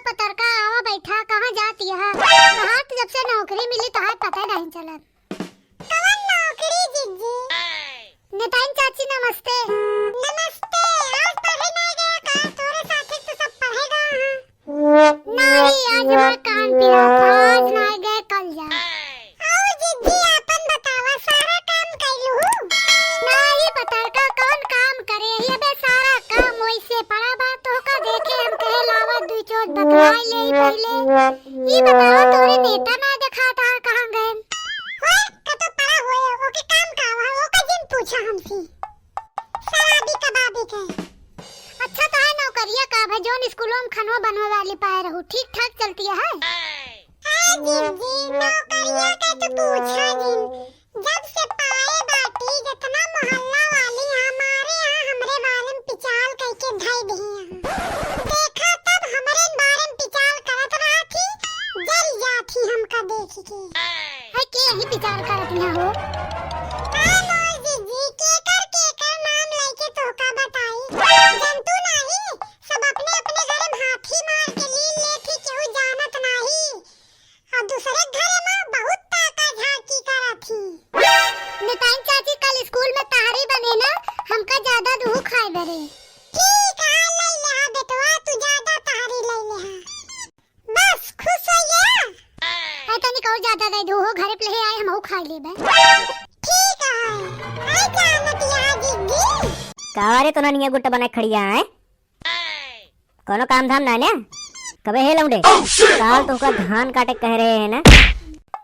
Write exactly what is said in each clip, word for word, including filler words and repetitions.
पतरका, आवा बैठा, कहाँ जात यह? तोहार तो जब से नौकरी मिली, तोहार पता नहीं चलत। कवन नौकरी, जिज्जी? नेताइन चाची, नमस्ते। नमस्ते। आज पढ़े ना गया का? तोरे साथे तो सब पढ़े गए हैं। नहीं, आज हमार कान पिरात है, आज ना गए, कल जा। आओ जिज्जी, आपन बतावा, सारा काम कइलू? नाही पतरका, कौन काम करे? ये बे सारा काम वैसे पड़ा बा, तोहका देखे हम कहे लावा दुई चोट बतलाई ले पहले। ई बतावा, तोरे नेता ना देखात हा, कहाँ गए? होए, कतो पड़ा होए, ओके काम का हुआ, ओका जिन पूछा हमसे। शराबी कबाबी के। अच्छा, तो है नौकरिया का भाई, जौन स्कूलों में खनवा बनवे वाली पाए रहू, ठीक ठाक चलती है? हाँ जिज्जी, नौकरिया के तो पूछा जिन। जब से पाए बाटी, जितना मोहल्ला वाली हमारे यहाँ हमरे बारे में पिचाल कइके धई दिही हैं। देखा तब हमरे बारे में पिचाल करत रहा थी, जल जात ही हमका देख के। है के यही पिचाल करत ना हो? हाँ मोर जिज्जी, केकर केकर नाम लइके तोहका बताई? जनतू नाही, सब अपने अपने घर में हाथी मार के लीन लेथी, केहू जानत नाही। और दूसरे घर में बहुत ताका झाकी करत ही। नेताइन चाची, कल स्कूल में तहरी बने ना, हमका ज्यादा दुहू खाए बरे। ठीक है, ले ले हा बेटवा, तू ज्यादा तहरी ले ले हा। बस, खुश हो गया? है तनिक और ज्यादा दे दो हो, घरे पे ले आए, हम खा लेबे। ठीक है, है जानत यहाँ जिज्जी। कावा रे, तो ना निया गुट बना खड़िया है। कोनो काम धाम ना ने? कबे हे लौंडे? काल तुमका धान काटे कह रहे हैं ना?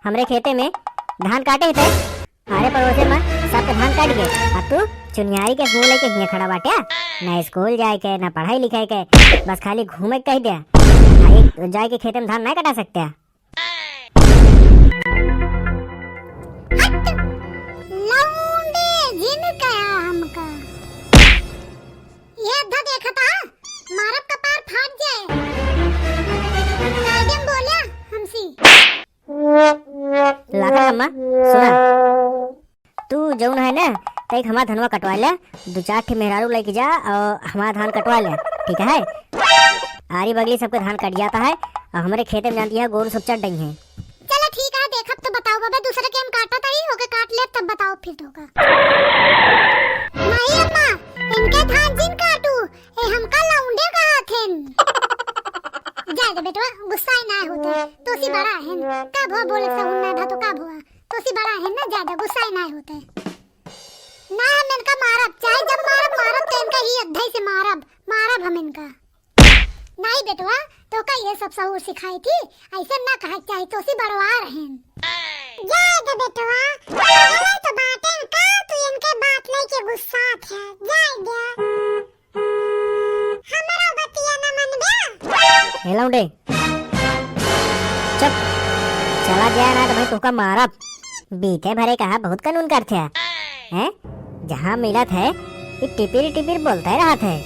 हमरे खेते में धान काटे थे। अरे पड़ोसे में सब के धान काट गए। अब तू चुनियारी के मुंह लेके हियां खड़ा बाटे। ना स्कूल जाए के, ना पढ़ाई लिखाई के, बस खाली घूमे के कह दे। आ एक जाए के खेते में धान ना कटा सकते? हट! लौंडे जिन कहा हमका। ये अद्धा देखता, मारब कपार फाट जाए। कायदे में बोल्या हमसी। लाखन अम्मा, सुना। तू जौन है ना, तैक हमार धनवा कटवा ले, दू चार ठे मेहरारू लेके जा और हमार धान कटवा ले, ठीक है? आरी बगली सबके धान कट जाता है और हमरे खेते में जानती है गोरू सब चढ़ रही हैं। चलो ठीक है, देखब तो बताओ बाबा, दूसरे के हम काटत हई, ओके काट लेब तब बताओ फिर तोहका। नहीं अम्मा, इनके धान जिन काटू, ए हमका लौंडे कहत हेन। जाए दे बेटवा, गुस्सा ही ना होते, तोसी बड़ा हेन, का भवा बोले सहून ना भा तो का भवा, तोसी बड़ा हेन ना, ज्यादा गुस्सा ही ना होते। ना हम इनका मारब, चाहे जब मारब, मारब तो इनका ही अद्धई से मारब, मारब हम इनका। नहीं बेटवा, तोका ये सब सहूर सिखाई थी, ऐसे ना कहे के चाही, तोसी बड़वा रहेन। जाए दे बेटवा, पगले तो बाटे का, तू इनके बात लेके गुस्सात है, जाए दे। हमरो बतिया न मनबे? ए लौंडे, चुप, चला जाए ना तो भाई तोका मारब। बीते भरे कहा बहुत कानून करते हैं, हैं? जहाँ मिलत है, ये टिपिर टिपिर बोलते रहत है।